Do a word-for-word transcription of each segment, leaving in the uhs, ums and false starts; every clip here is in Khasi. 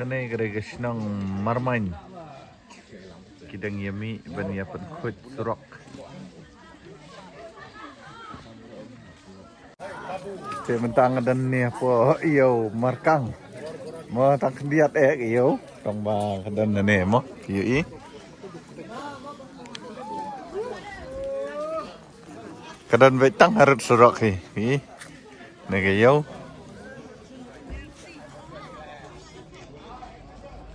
Kane ka dei ka shnong Marmain. Ki dang ïa mih ban ïa pynkhuid surok. Te mynta nga don ne hapoh ïew Markang. Mo tang khyndiat eh ïew. Tang ba ka don ne mo. Ïew i. Ka don beit tang harud surok hi. Hi. Ne ka ïew.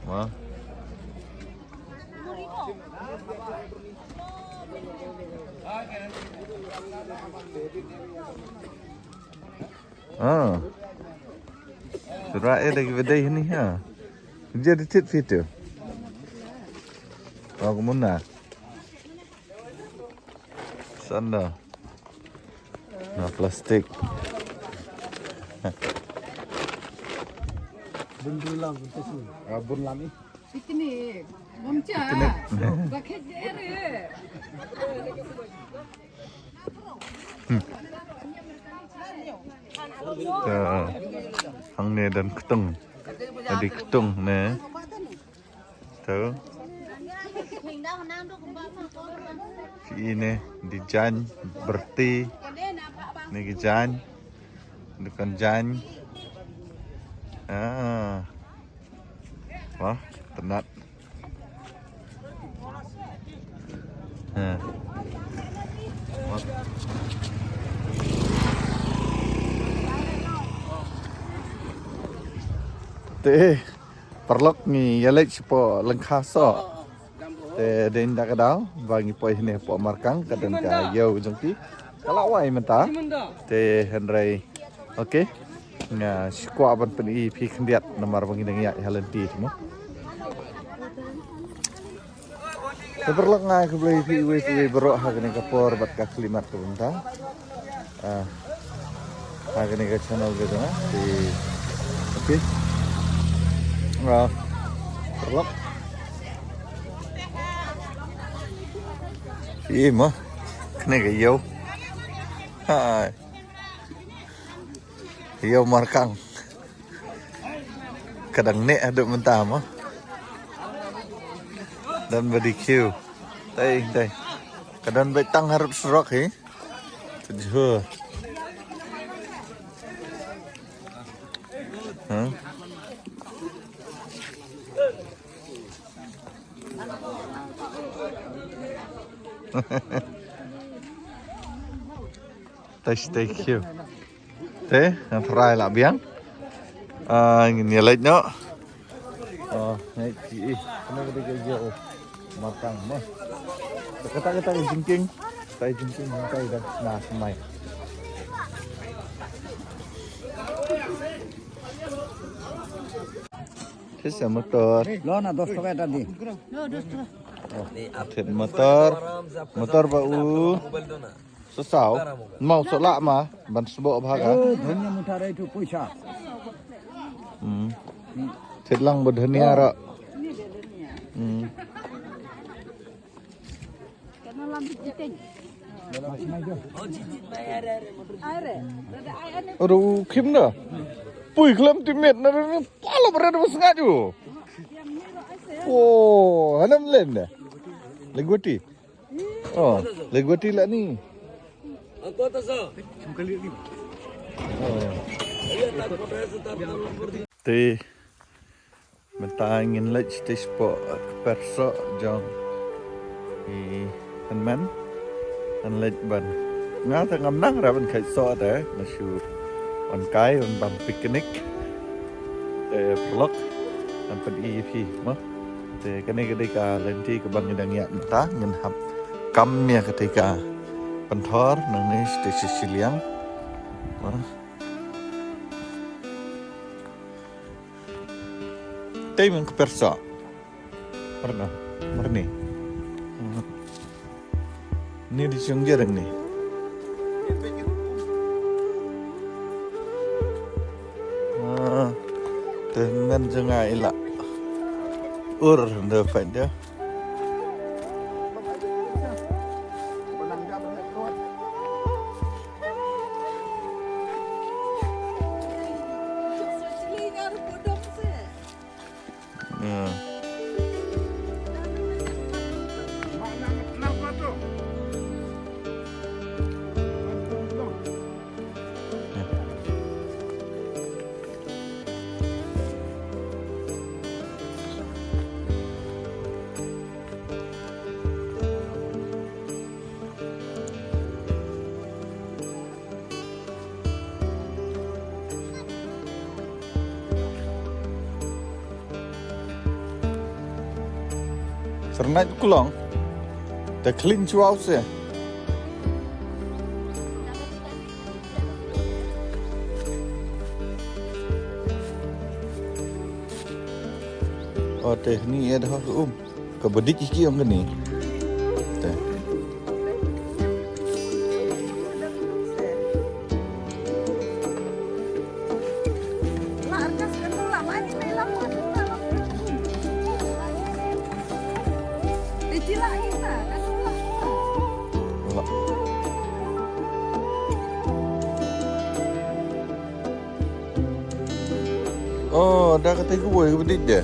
Wah. Ah. Surok eh da ki bedai ni ha. Dia di tit fitu. Oh, kemuna. Sanda. Na plastik. Bun dulam, bun tesu. Ah, bun lami. Picnic. Bumcha. Picnic. Bakhet ere. Te, hangne don ktung. Adi ktung ne. Te. Ki ne, di jaiñ, berti. Ni ki jaiñ. Dukan jaiñ. Ah. Wah, tenat. Ha. Wah. Te, paralok ngi ïa leit shapoh lyngkha soh. Te dei da ka daw ba ngi poi hangne hapoh Markang ka don ka ïew jong ki. Ka la wai mynta. Te hynrei. Okay. Nga shu kwah ban pyni phi khyndiat namar ba ngi dang ïaid ha lynti mo. Te paralok nga ai khublei phi iwei pa iwei baroh ha kane ka por bad ka khyllipmat ka mynta. Ah, ha kane ka channel ka jong nga. Te, okay. Ah, paralok. Ïa mo. Kane ka ïew. Hai. Ïew Markang. Ka dang neh haduh mynta mo. Don ba di khiew. Tei, tei. Ka don beit tang harud surok hi. Te jhur. Huh? Thank you. Te, nga tharai lah biang. Ah, ngin ïa leit noh. Oh, ngai ki. Kane ka dei ka ïew Markang mo. Kata kata ka jingkieng. Kata ka jingkieng, kata ka na semai. Kisa motor. Lo na dos taka tadi. Lo dos taka. Oh, thied motor. Motor ba u. Sasaw. Mau soh lah ma ban sboh bha ka. Oh, dhania mutar itu puisa. Hmm. Thied lang ba dhania ra. Hmm. Aduh, kim na. Pui khlem ti miet na ni pala berat bas ngaju. Oh, hanam len da. Lengwati. Oh, lengwati lah ni. Oh. Te mynta ngin leit sha kper soh jong i hynmen. Ngan leit ban. Nga te ngam nang ra ban khait soh te, nga shu wan kai, wan bam picnic. Te paralok, ngan pyni ïa phi mo. Te kane ka dei ka lynti kaba ngi dang ïaid mynta, ngin hap kam ïa kata ka pynthor nangne sha shiliang. Mo. Tei men kper soh. Pernah. Pernah. Ni di sung jereng ni. Ah, te men jong nga ila. Ur, dah pen dia. Sernait kulong. Te khlin chuaw se. O te ni ed ha um. Ka bdit iki ong kani. Te. Oh, da kata ka boi ka bdit de.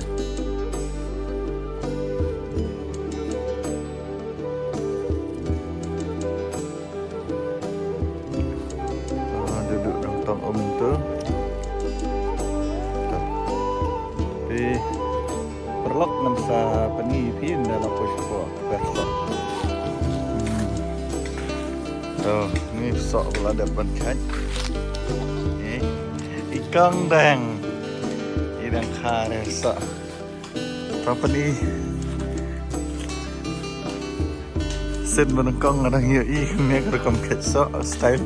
Ah, duduk dalam tong um tu. Tapi perlok ngan sa pani pin dalam push ko perlok. Hmm. Tu ni sok pula da ban khat. Ni ikang dang. Idang kare sok. Properly. Sen ba nyngkong nga dang ïohi ne ka rukom khet soh style.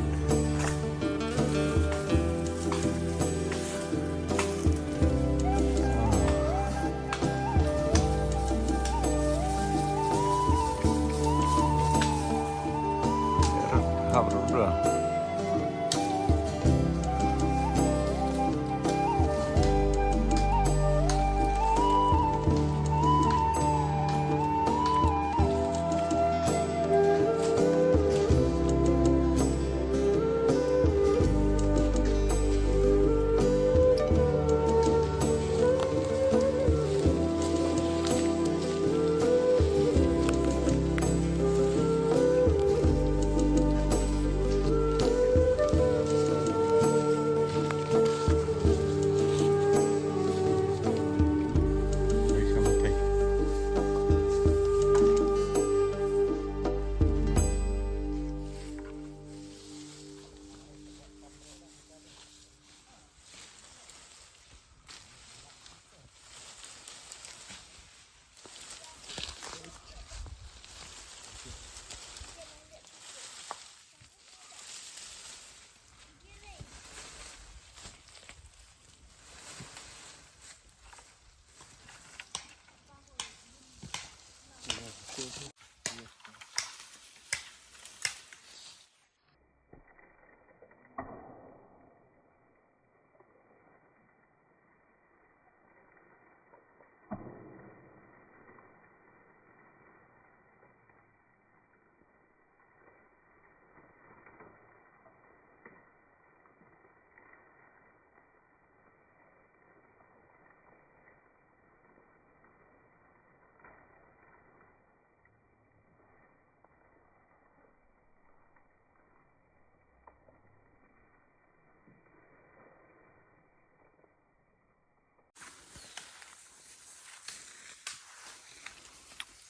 Hap ruh.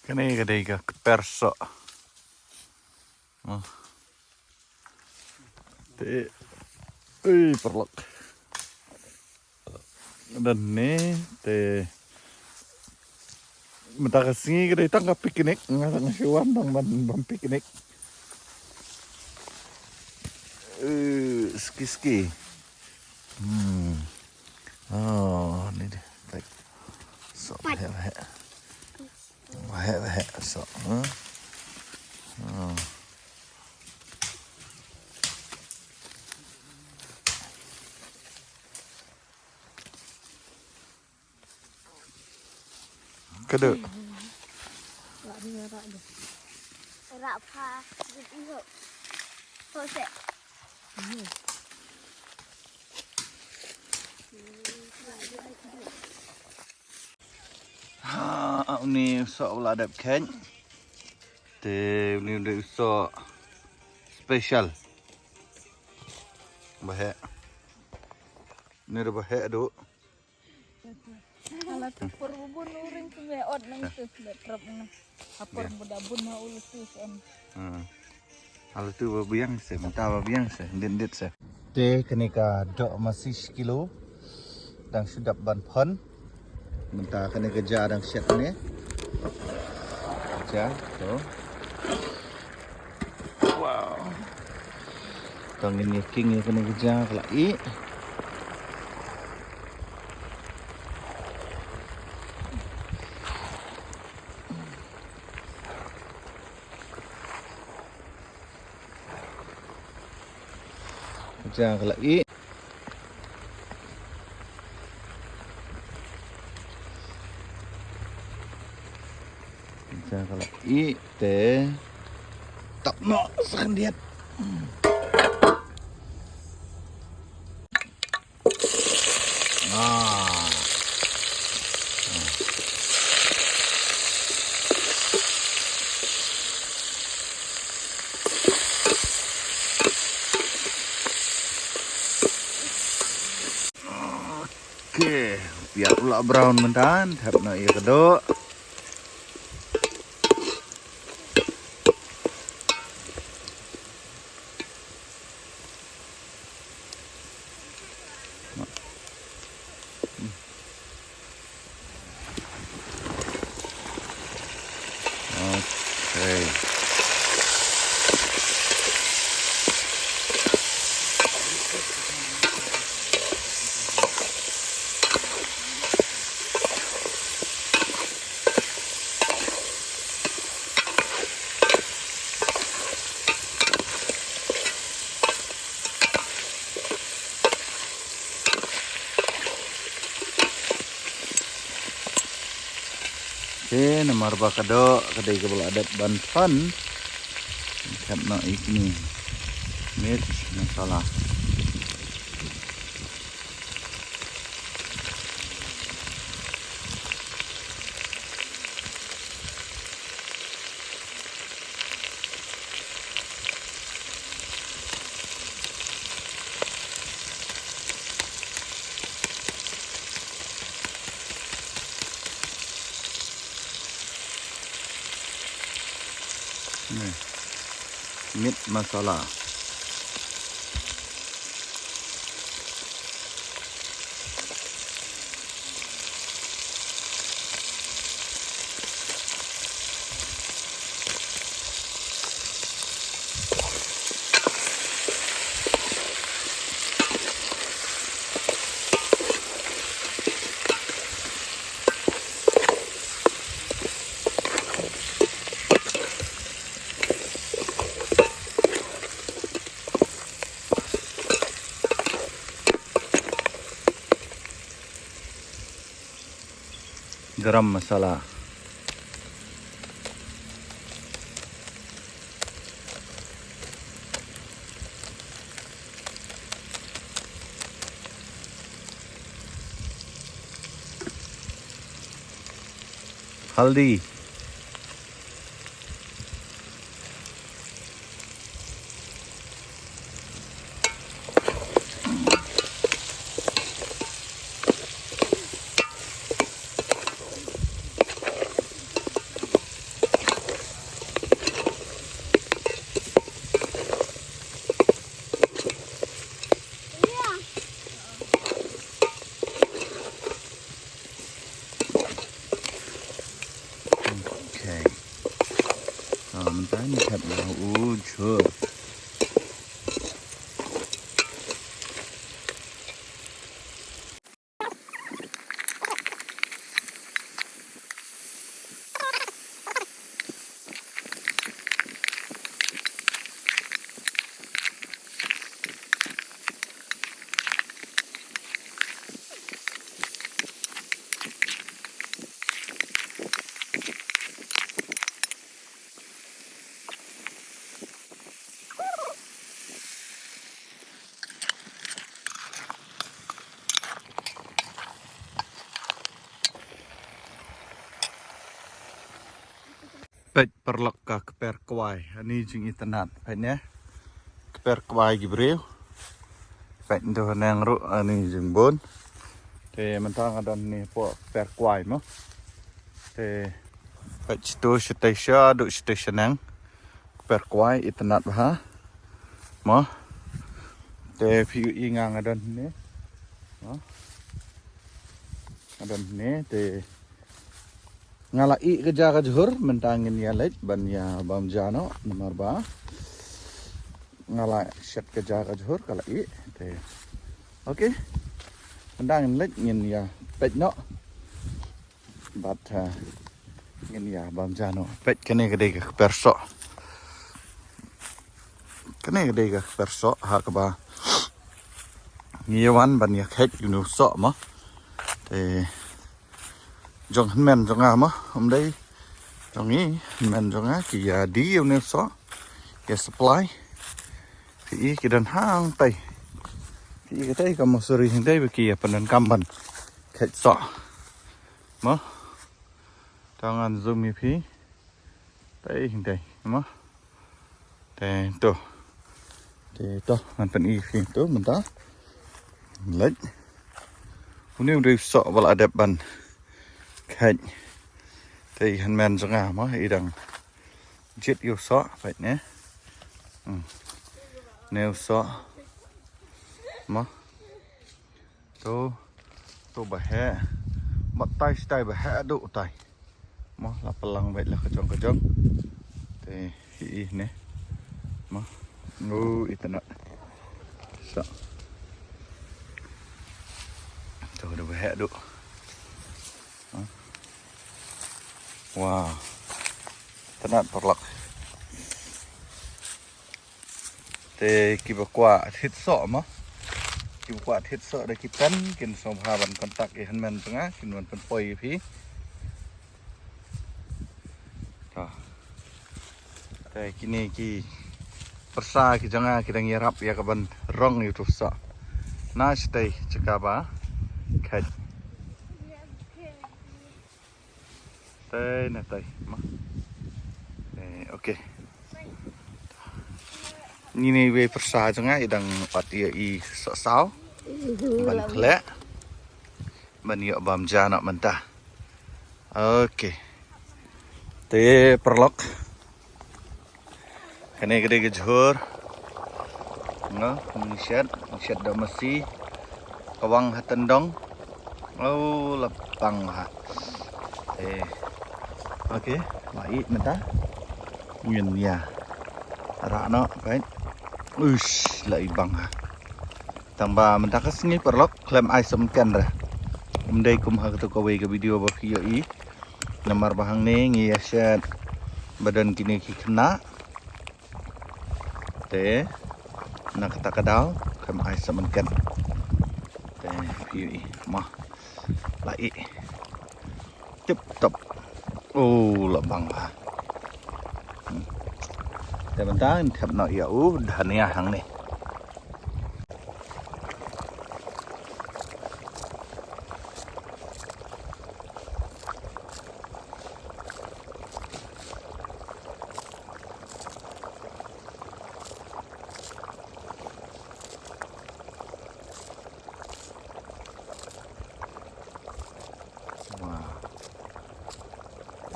Kane ka dei ka kper soh. Oh. Te, ui, paralok. Dan ne, te. Mynta ka sngi ka dei tang ka picnic, nga, nga shu wan tang ban, ban picnic. Eh, ski, ski. Hmm. Oh, ni dei. Baik. So, pat. Bahek, bahek. Bahek, bahek. So, hmm. Hmm. Ka dei. Rak pha, git ihok. Sose. Ha, uni soh u la dep khein. Te uni u dei u soh special. Bahek. Uni u dei bahek duh. Ala tu por bun uring tu me ot nang tu me prap nang. Apor buda bun ha ulu tu sen. Hmm. Ala tu ba biang se, mynta ba biang se, dit dit se. Te kane ka doh masi shi kilo. Dang shu dap ban phon. Mynta kane ka ja dang shet ne. Ja, to. Wow. To ngin ïa king ïa kane ka ja ka la ih. Ka ja ka la ih. Ka ja ka la ih te. Tap noh sa khyndiat. Ah. Okay, piat u la brown mynta, thep noh ïa ka doh. Okay. Te namar ba ka doh ka dei kaba la dep ban pan. Thep noh ïa kine mirch masala. Ni. Meat masala. Garam masala. Haldi. Okay. Ah, mynta ngi thep ïa u jhur. Peit paralok ka kper kwai, ani jingitynnad. Peit ne. Kper kwai ki briew. Peit ndu haneng ruh ani jingbun. Te mynta nga don ne hapoh kper kwai mo. Te peit shitu shatei sha, duh shatei shaneng. Kper kwai itynnad bha. Mo. Te phi ïohi nga nga don ne. Mo. Nga don ne te Nga la ih ka ja ka jhur, mynta ngin ïa leit ban ïa bam ja noh, namar ba nga la shet ka ja ka jhur, ka la ih. Te, okay. Mynta ngin leit, ngin ïa peit noh. Bad, uh, ngin ïa bam ja noh. Peit, kane ka dei ka kper soh. Kane ka dei ka kper soh ha kaba ngi ïa wan ban ïa kheit ïa une u soh mo. Te jong hynmen jong nga mo, um dei jong ngi, hynmen jong nga ki ïa die ïa une u soh, ïa supply. Ki i ki don hangtai. Ki i katai ka mosori hangtai ba ki ïa pyndonkam ban kheit soh. Mo. Te ngan zoom ïa phi. Te hangtai mo. Te to. Te to ngan pyni ïa phi to mynta. Leit. Une u dei u soh ba la dep ban kheit. Te i hynmen jong nga mo, i dang jied ïa u soh, peit ne. Hmm. Ne u soh. Mo. To, to ba heh. Batai stai ba heh duh utai. Mo, la pynlang beit la ka jong ka jong. Te hi i ne. Mo. Ngu itynnad. Soh. To da ba heh duh. Mo. Wow. Itynnad paralok. Te kiba kwah thied soh mo. Kiba kwah thied soh da ki pen kin sngewbha ban contact ïa i hynmen jong nga, kin wan pynpoi ïa phi. To. Te kine ki pyrsa ki jong nga ki dang ïarap ïa ka ban rong ïa uto u soh. Na shatei jaka ba kheit. Te na tai mo. Eh, okay. Ngi ne wei pyrsa jong nga i dang pat ïa i soh saw. Ban khleh. Ban ïoh bam ja noh mynta. Okay. Te paralok. Kane ka dei ka jhur. Nga, ngi shet, ngi shet da masi. Ka wang ha tyndong. Oh, la bang ha. Eh. Okay, la ih mynta. Ngin ïa rah noh, peit. Uish, la ih bang ha. Tang ba mynta ka sngi paralok, khlem ai sumken re. Um dei kum ha kato kawei ka video ba phi ïohi. Namar ba hangne ngi ïa shet ba don kine ki khynnah. Te na kata ka daw khlem ai sumken. Te phi ïohi mo. La ih. Tip top. Oh, la bang ha. Hmm. Te mynta ngin thep noh ïa u dhania hangne. Wah.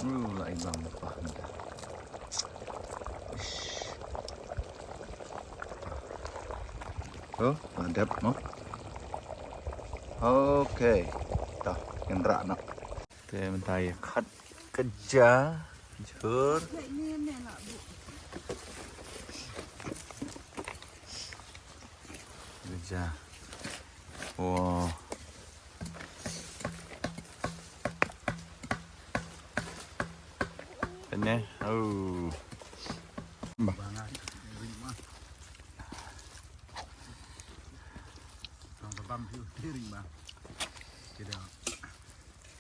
Uh, la ih bang pa mynta. Ish. To, la dep mo. Okay. To, ngin rah noh. Te mynta ïa khat ka ja jhur. Ka ja. Wow. Peit ne. Oh. Bah.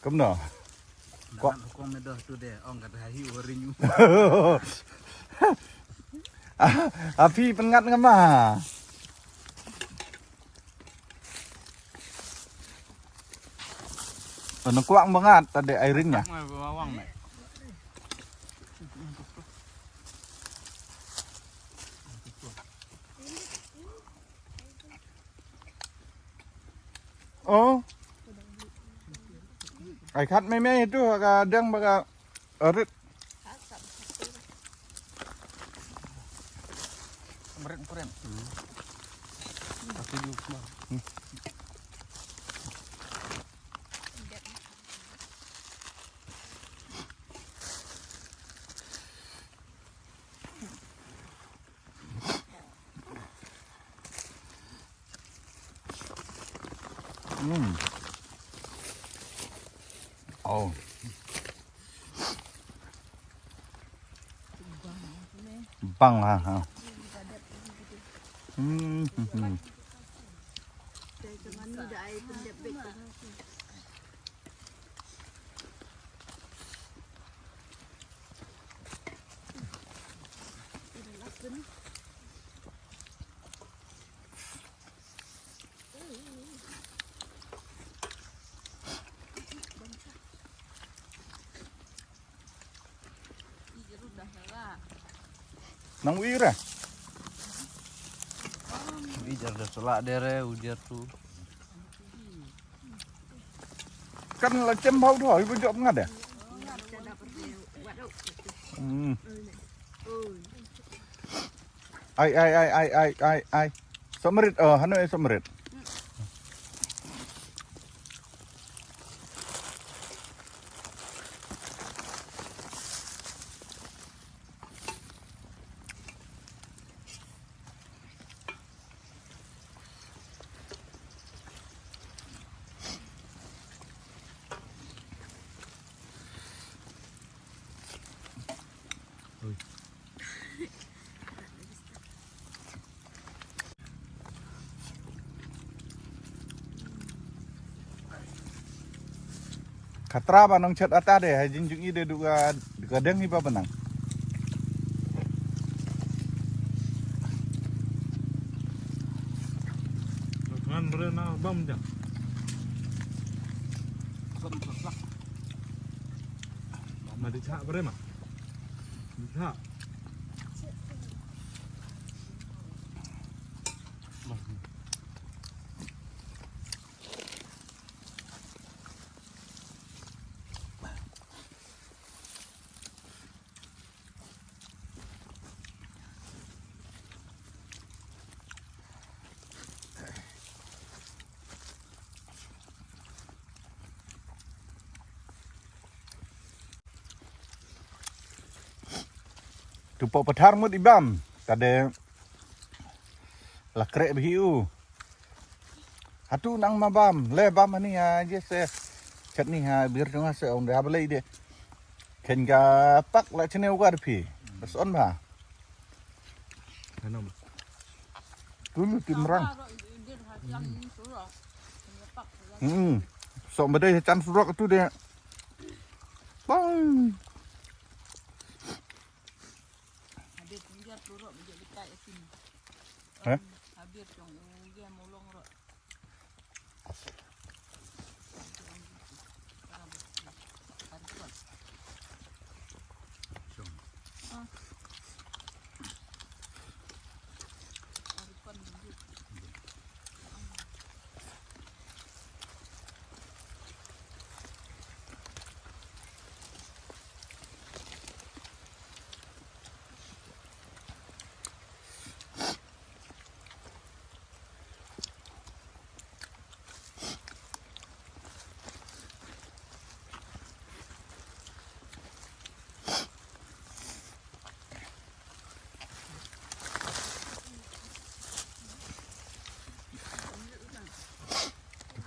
Kumno? Kwah. Hukum medoh tu deh, ong kata hi waring. Ah, api pengat ngama. Ano kwak bangat tadi airinnya. Oh. Ai khat mei mei tu ka deng ba ka rit. Meret meret. Tapi di rumah. Hmm. Oh. Bang ha ha. Hmm. Hmm. Hmm. Nang uira. Ujar da sala dere ujar tu. Kan la chem bau tho ibu jop ngade. Hmm. Ai ai ai ai ai ai ai. Somrit oh hanu eh somrit. Khatra ba nong chet ata de ha jing jung i de duka duka deng hi ba benang. Ngan bre na bam ja. Ma di cha bre ma. Di cha. Tu pok pathar mut ibam tade. Lakrek bihi u. Hatu nang mabam le bam ani ha je se. Chat ni ha bir jong ha se ong de ha balei de. Ken ga pak la chene ugar phi. Bas on ba. Tulu timrang. Hmm. So madai chan surok tu de. Bang. Heh?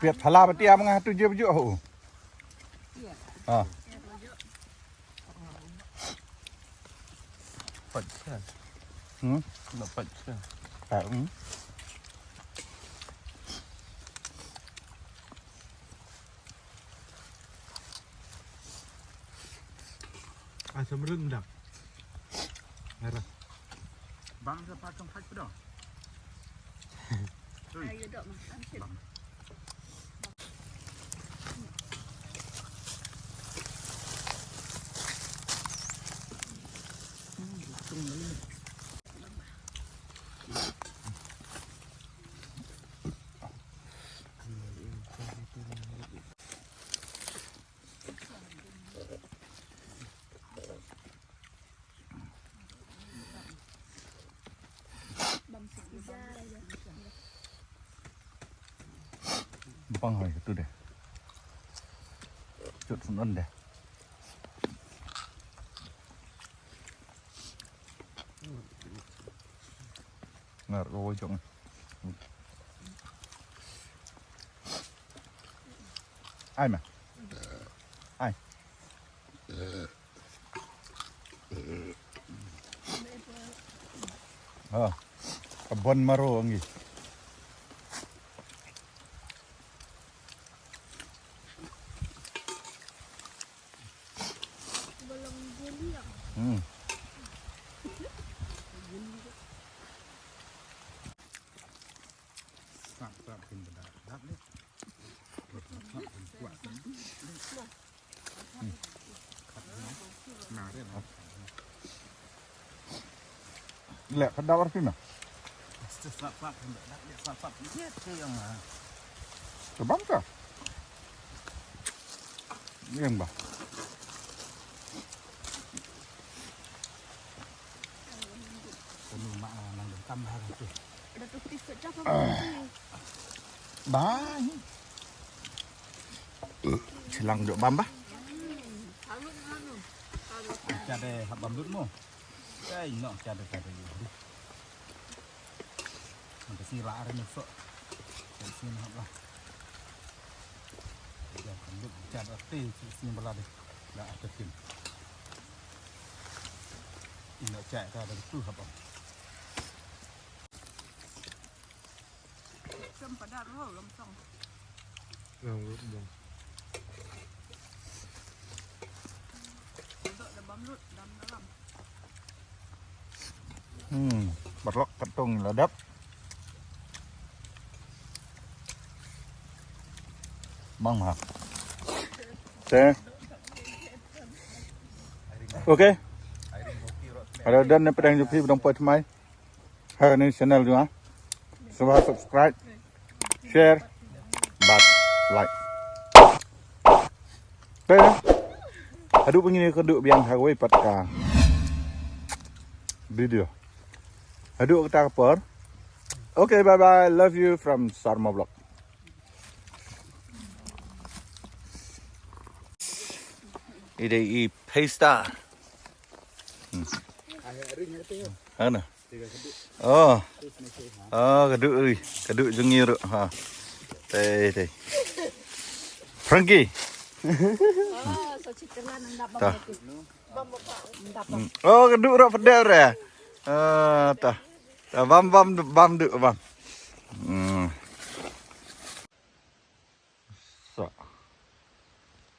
Piat phala bati am nga tu je baju ho. Ha. Pat cha. Hmm? Na pat cha. Ha, hmm. Ah, semrut ndak. Merah. Bang sa patong pat pedong. Ayo dok mah. Bang. Bang hoi tu deh. Cut sun on deh. Ngar ko wajong. Ai ma. Ai. Oh, ka bun marrow ngi. Hmm. Leh ka dawar phi ma. Ka bang ka. Yang ba. Ba. Chilang jok bam ba. Cha de hap bam lut mo. Ai no cha de cha de. Nanti si la are ni so. Cha si ni hap la. Cha bam lut cha de te si si bala de. Da ata kin. Ina cha ta de tu hap bam. Sem padat ro lam tong. Lam ro bong. Dok da bam lut dam dalam. Hmm, paralok katong la dap. Bang ma. Te. Okay. Ada dan ne pedang jupi pedang poi tmai. Ha ni channel jong nga. Sngewbha subscribe, share bad like. Te haduh ba ngin ïakynduh biang ha kawei pat ka video. Haduh kata ka por. Okay, bye bye. Love you from Sarma Vlog. Ide i pesta. Ana. Oh. Oh, ka duh ri. Ka duh jong ngi ruh. Ha. Tei tei. Frankie. Ta. Hmm. Oh, ka duh ruh pedek ruh. Ah, ta. Ta bam bam bam duh bam. Hmm. Sa.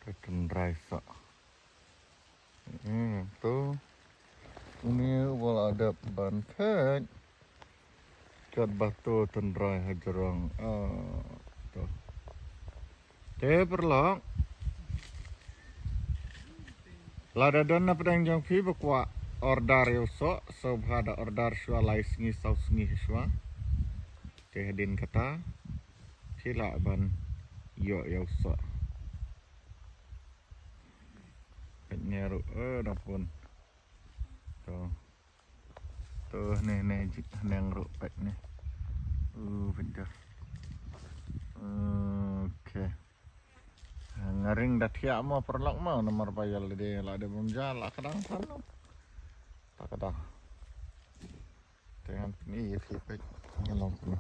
Ka tynrai sa. Hmm, to. Une u ba la dep ban kheit. Kat ba to tynrai ha jrong. Ah, to. Te paralok. Lada don na pdeng jong phi ba kwah order ïa u soh, sngewbha da order shuwa lai sngi saw sngi shuwa. Te hadien kata phi lah ban ïoh ïa u soh. Peit ne ruh, eh, dang pun. To. To ne, ne, jik haneng ruh peit ne. Uh, peit da. Okay. Nga ring da thiah mo paralok mo, namar ba ïa lade, lade bym ja la ka dang than no. Ta ka dang. Te ngan pyni ïa phi peit ngan long pyni.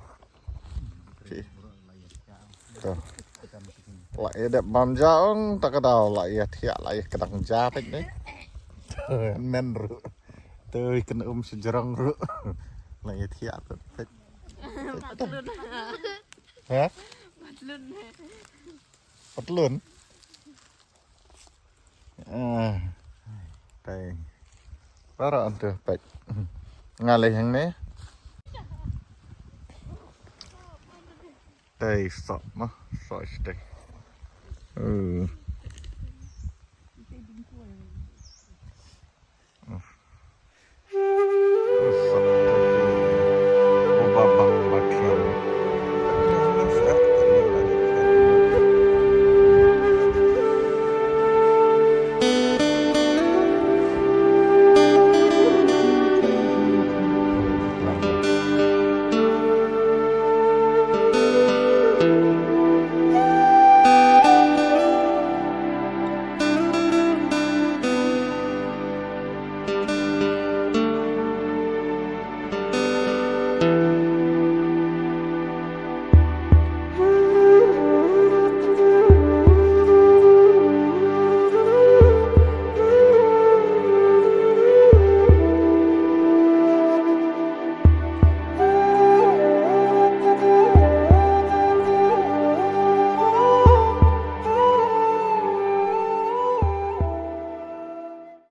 Phi. To. La ïa dep bam ja ong ta ka daw la ïa thiah la ïa kdang ja peit ne. Men ruh. To i kena um sejrong ruh. La ïa thiah peit. Patlun. Ha? Patlun. Patlun. Ah. Tei. Para antu peit. Nga leh hangne. Tei sok mah, sok stek. Uh.